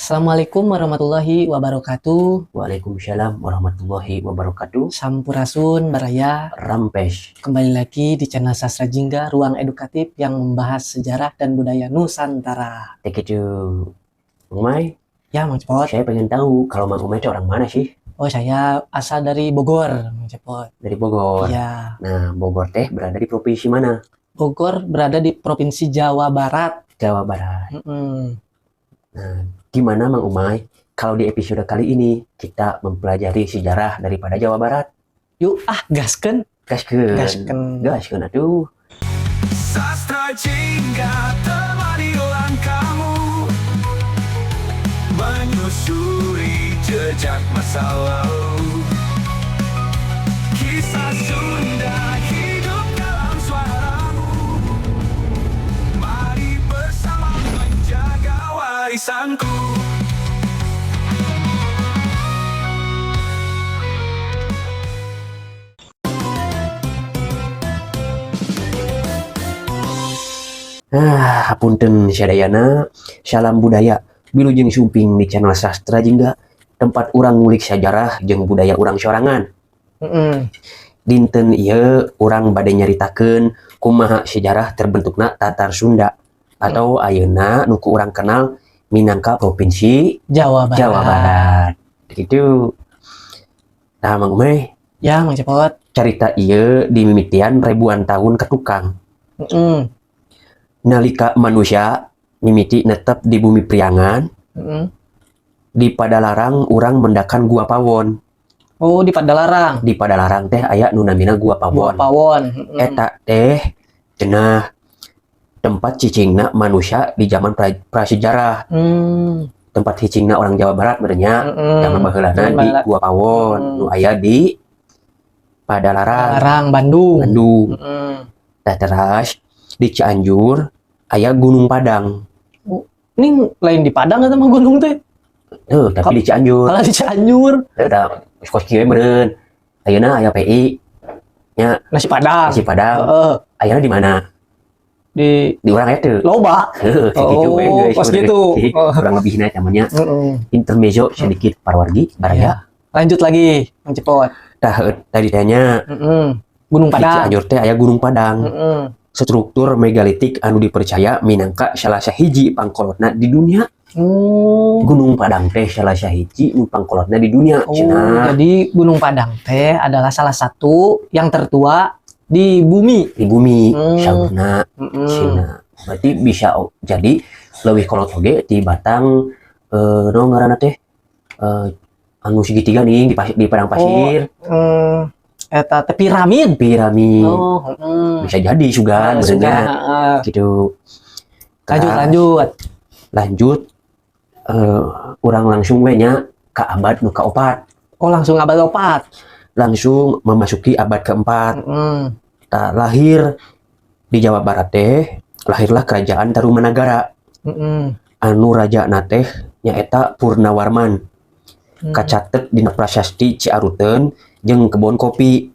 Assalamualaikum warahmatullahi wabarakatuh. Waalaikumsalam warahmatullahi wabarakatuh. Sampurasun, baraya. Rampes. Kembali lagi di channel Sastra Jingga, ruang edukatif yang membahas sejarah dan budaya Nusantara. Thank you. Mang Umay, Ya, Mang Cepot. Saya pengen tahu kalau Mang Umay itu orang mana sih? Oh, saya asal dari Bogor, Mang Cepot. Dari Bogor. Iya. Nah, Bogor teh berada di provinsi mana? Bogor berada di Provinsi Jawa Barat. Jawa Barat. Nah, gimana, Mang Umay, kalau di episode kali ini kita mempelajari sejarah daripada Jawa Barat? Yuk, ah, gaskeun. Gaskeun. Gaskeun. Gaskeun atuh. Sastra Jingga temani langkahmu, menyusuri jejak masa lalu. Kisah Sunda hidup dalam suaramu. Mari bersama menjaga warisanku. Ah, hapunten sadayana, salam budaya. Wilujeng sumping di channel Sastra Jingga, tempat urang ngulik sejarah jeung budaya urang sorangan. Dinten ieu urang bade nyaritakeun kumaha sejarah terbentukna Tatar Sunda atau ayeuna nu ku urang kenal minangka Provinsi Jawa Barat. Jawa Barat. Gitu. Nah, Mang Umay, Ya, Mang Cepot. Carita ieu dimimitian ribuan tahun ka tukang. Nalika manusia mimiti netep di bumi Priangan, di Padalarang urang mendakan Gua Pawon. Oh, di Padalarang. Di Padalarang teh aya nu namina Gua Gua Pawon. Pawon. Eta teh cenah tempat cicingna manusia di zaman prasejarah. Tempat cicingna orang Jawa Barat meureun nya, zaman baheulana Zaman di baheula. Gua Pawon nu aya di Padalarang, Padalarang, Bandung. Bandung. Tah, teras di Cianjur aya Gunung Padang. Ini lain di Padang atau mah gunung teh? Tuh, tapi di Cianjur. Kalau di Cianjur, Tah, kos kieu meureun. Ayeuna aya PI nya. Nasi Padang. Nasi Padang. Ayeuna di mana? Di Di urang aya teu? Loba. Heuh, kayak gitu we, Oh, guys. kos gitu. Oh. Kurang lebihna namanya intermezzo sedikit, parwargi baraya. Ya. Lanjut lagi, Mang Cepot. Tah, tadi tanya Gunung di Padang. Cianjur teh aya Gunung Padang. Struktur megalitik anu dipercaya minangka salah sahiji pangkolotna di dunia. Gunung Padang teh salah sahiji nu pangkolotna di dunia Oh, cenah. Jadi Gunung Padang teh adalah salah satu yang tertua di bumi. Di bumi saurna cenah. Berarti bisa jadi leuwih kolot oge ti batang naon ngaranna teh, anu segitiga nih di padang pasir. Eta teh piramid. Piramid. Oh, Bisa jadi sugan Ah, benernya. sugan, heeh. Gitu. Lanjut, Terus, lanjut. Lanjut, urang langsung we nya ke abad nu kaopat. Oh, langsung abad 4. Langsung memasuki abad keempat. Tah, lahir di Jawa Barat teh, lahirlah Kerajaan Tarumanagara. Anu raja teh nyaeta Purnawarman. Kacatet dina prasasti Ciaruteun jeung Kebon Kopi.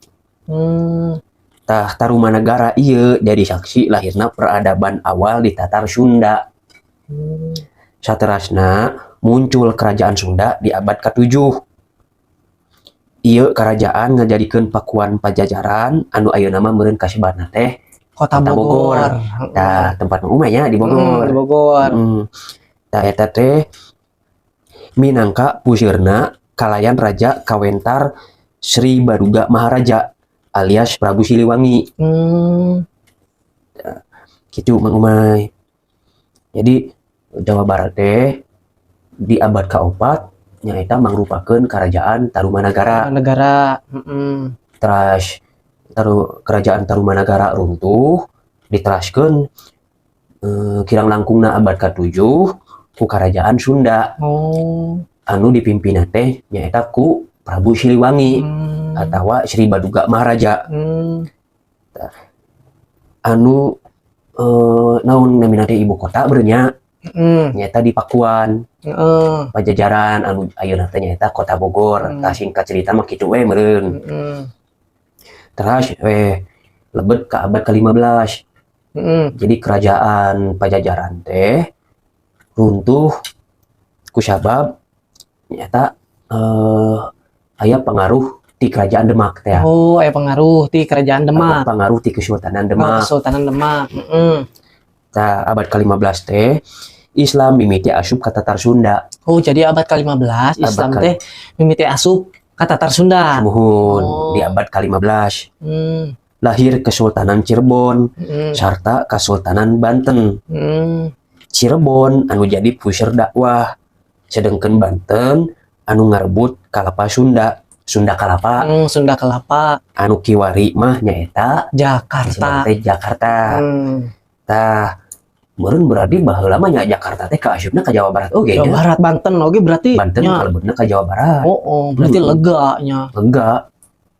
Tah, Tarumanagara ieu jadi saksi lahirna peradaban awal di Tatar Sunda. Saterasna muncul Kerajaan Sunda di abad ke-7. Ieu kerajaan ngajadikeun Pakuan Pajajaran anu ayeuna mah meureun kasebatna teh Kota Kota Bogor. Bogor. Tah, tempat Mang Umay nya di Bogor. Di Bogor. Tah, eta teh minangka puseurna kalayan Raja Kawentar Sri Baduga Maharaja alias Prabu Siliwangi. Gitu, Mang Umay. Jadi Jawa Barat teh di abad keempat nyaeta mangrupakeun Kerajaan Tarumanagara. Negara. Teras Kerajaan Tarumanagara runtuh, diteraskeun kirang langkungna abad ke-7 ku Kerajaan Sunda anu dipimpin teh nyaeta ku Prabu Siliwangi atawa Sri Baduga Maharaja anu naon namina teh, ibu kota meureun nya nyaeta di Pakuan Pajajaran anu ayeuna teh nyaeta Kota Bogor. Tah, singkat cerita mah kitu we meureun. Terus lebet ke abad ke-15. Jadi Kerajaan Pajajaran teh runtuh. Kusabab nyata aya pengaruh di Kerajaan Demak teh. Oh, aya pengaruh di Kerajaan Demak. Pengaruh di Kesultanan Oh, Demak. Kesultanan Demak. Heeh. Tah, abad ke-15 teh Islam mimiti asup ka Tatar Sunda. Oh, jadi abad ke-15 Islam teh mimiti asup ka Tatar Sunda. Muhun. Oh. Di abad ke-15 lahir Kesultanan Cirebon serta Kesultanan Banten. Cirebon anu jadi puseur dakwah, sedangkan Banten anu ngarebut Kalapa Sunda, Sunda Kalapa. Sunda Kelapa. Anu kiwari mah nyaeta Jakarta. Teh Jakarta. Tah, meureun berarti baheula mah nya Jakarta teh kaasupna ka Jawa Barat oge Jawa nya. Barat, Banten oge berarti. Banten nya. kalebetna ka Jawa Barat. Oh, berarti lega nya. Lega.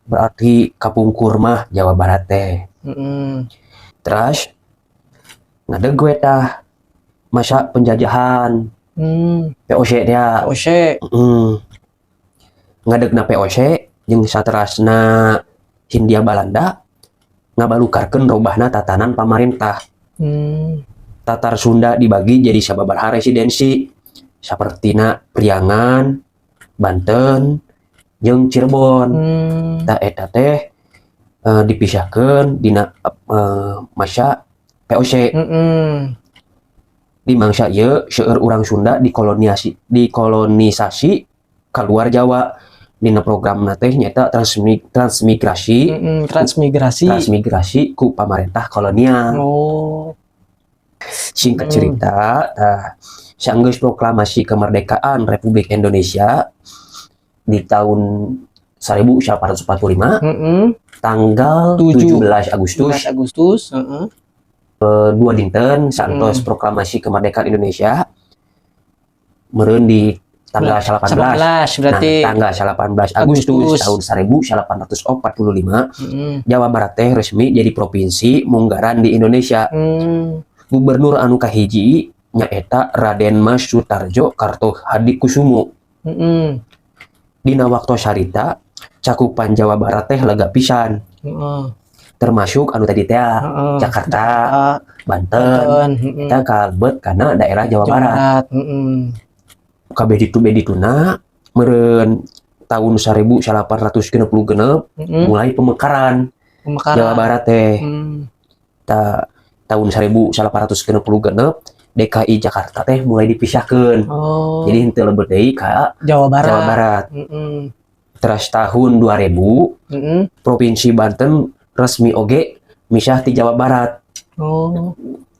Berarti kapungkur mah Jawa Barat teh. Terus ngadeg we tah masa penjajahan VOC dia. OC. Ngadegna VOC jeung saterasna Hindia Balanda ngabalukarkeun robahna tatanan pamarentah. Tatar Sunda dibagi jadi sababaraha residensi sapertina Priangan, Banten, jeung Cirebon. Tah, eta teh dipisahkeun dina masa VOC. Di mangsa ieu seueur urang Sunda dikolonisasi keluar Jawa dina program teh nyaeta transmigrasi. Transmigrasi. Transmigrasi ku pamarentah kolonial. Oh. Singkat cerita, tah, sanggeus proklamasi kemerdekaan Republik Indonesia di tahun 1945 tanggal 7. 17 Agustus. 17 Agustus, heeh. 2 dinten saatos proklamasi kemerdekaan Indonesia, meureun di tanggal 18. 18 berarti. Nah, tanggal 18 Agustus, Agustus. Tahun 1845 Jawa Barat teh resmi jadi provinsi munggaran di Indonesia. Gubernur anu kahiji nyaeta Raden Mas Sutarjo Kartohadikusumo. Dina waktu harita cakupan Jawa Barat teh lega pisan, termasuk anu tadi teh Jakarta, Banten, Banten, heeh. eta kalebet kana daerah Jawa Jawa Barat. Barat, heeh. Kabeh ditu be dituna meureun tahun 1866 mulai pemekaran Pemekaran. Jawa Barat teh. Tahun 1866 DKI Jakarta teh mulai dipisahkan. Oh. Jadi henteu lebet deui ka Jawa Barat. Jawa Barat. Terus tahun 2000 Provinsi Banten resmi oge misah ti Jawa Barat. Oh.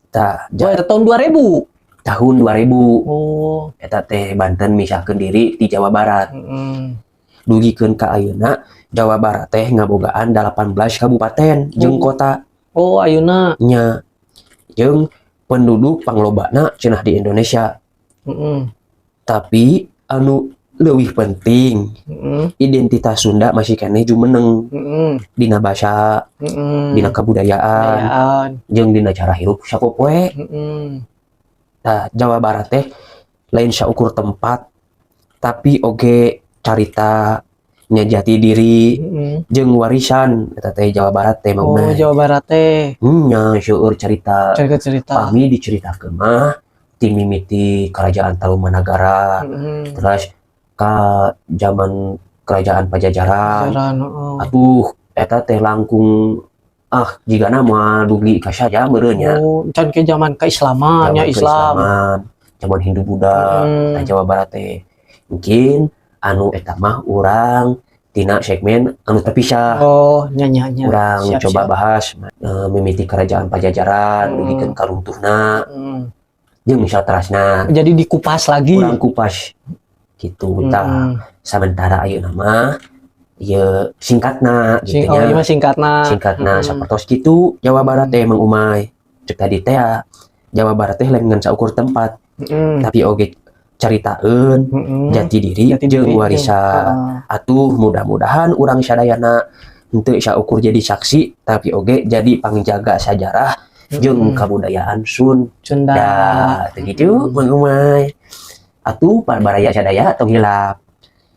Tah, Oh, eta tahun 2000. Tahun 2000 eta teh Banten misahkeun diri di Jawa Barat. Dugikeun ka ayeuna Jawa Barat teh ngabogaan 18 kabupaten jeung kota. Oh, ayeuna. Nya. Jeung penduduk panglobana cenah di Indonesia. Tapi anu leuwih penting, identitas Sunda masih keneh jumeneng dina basa, dina kebudayaan, Kebudayaan. Jeung dina cara hirup sapopoe. Nah, Jawa Barat teh lain saukur tempat, tapi oge carita nya, jati diri, jeung warisan eta teh Jawa Barat teh. Oh, Mang. Jawa Barat teh. Nya, seueur carita. Cerita-cerita. Pami diceritakeun mah ti mimiti Kerajaan Tarumanagara, terus ka zaman Kerajaan Pajajaran. Pajajaran, heeh. Atuh eta teh langkung jigana moal dugi ka saja meureun nya. Oh, can ke zaman keislaman nya, Zaman Islam. keislaman, zaman Hindu Buddha, tah Jawa Barat teh. Mungkin anu eta mah urang tina segmen anu terpisah. Oh, nya nya nya. Urang Siap, coba siap. Bahas mimiti Kerajaan Pajajaran dugikeun ka runtuhna jeung saterasna. Jadi dikupas lagi. Urang kupas gitu tah. Sementara ayeuna mah ieu singkatna gitu Oh, nya. iya mah singkatna. Singkatna sapertos kitu Jawa Barat teh, Mang Umay. Cek tadi teh ya, Jawa Barat teh lain ngan saukur tempat, tapi oge caritaeun jati diri Jati jeung diri, warisan. Atuh mudah-mudahan urang sadayana henteu saukur jadi saksi, tapi oge jadi pangjaga sajarah jeung kabudayaan Sunda. Sunda. Teu kitu, Mang Umay? Atuh para baraya sadaya, tong hilap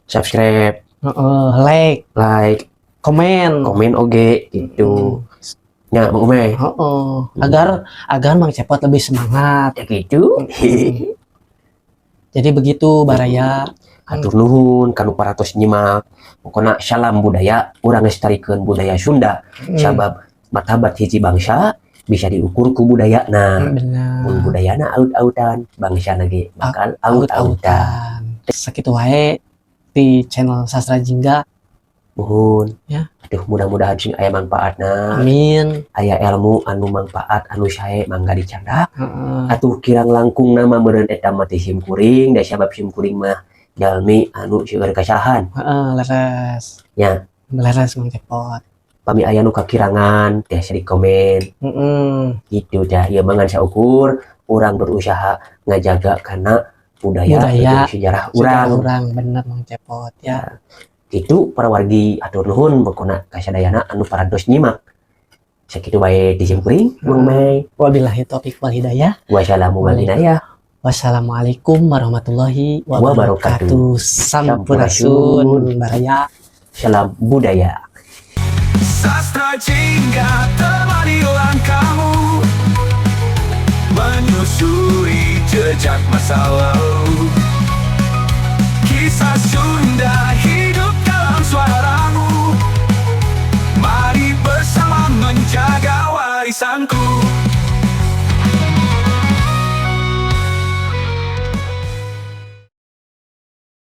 subscribe, Heeh, like, like, komen. Komen oge gitu nya, Mang Umay. Heeh. Agar agar Mang Cepot lebih semangat. Ya gitu. Jadi begitu, Baraya. Hatur nuhun ka nu parantos nyimak. Pokona salam budaya, urang lestarikeun budaya Sunda. Sabab martabat hiji bangsa bisa diukur ku budayana. Mun budayana aut-autan, bangsa ge bakal aut-autan. Aut-autan. Sakitu wae di channel Sastra Jingga. Nuhun. Ya. Aduh, mudah-mudahan sing aya manfaatna. Amin. Aya ilmu anu manfaat anu sae, mangga dicandak. Atuh kirang langkung mah meureun eta mah ti sim kuring, da sabab sim kuring mah jalmi anu seueur kasalahan. Heeh, leres. Ya. Leres, Mang Cepot. Pami aya nu kakirangan tiasa di komen gitu dah. Ieu mah ngan saukur urang berusaha ngajaga kana budaya, Budaya. jeung sejarah Urang. urang. Urang bener, Mang Cepot, ya. Gitu para wargi, atur nuhun pokona kasadayana anu parantos nyimak. Sakitu bae ti sim kuring, Mang Mei. Wabillahi taufik wal hidayah. Wassalamu walhidayah. Wassalamualaikum warahmatullahi Wabarakatuh. wabarakatuh. Sampurasun, Baraya. Salam budaya. Sastra Jingga temani langkahmu, menyusuri jejak masa lalu. Kisah Sunda hidup dalam suaramu. Mari bersama menjaga warisanku.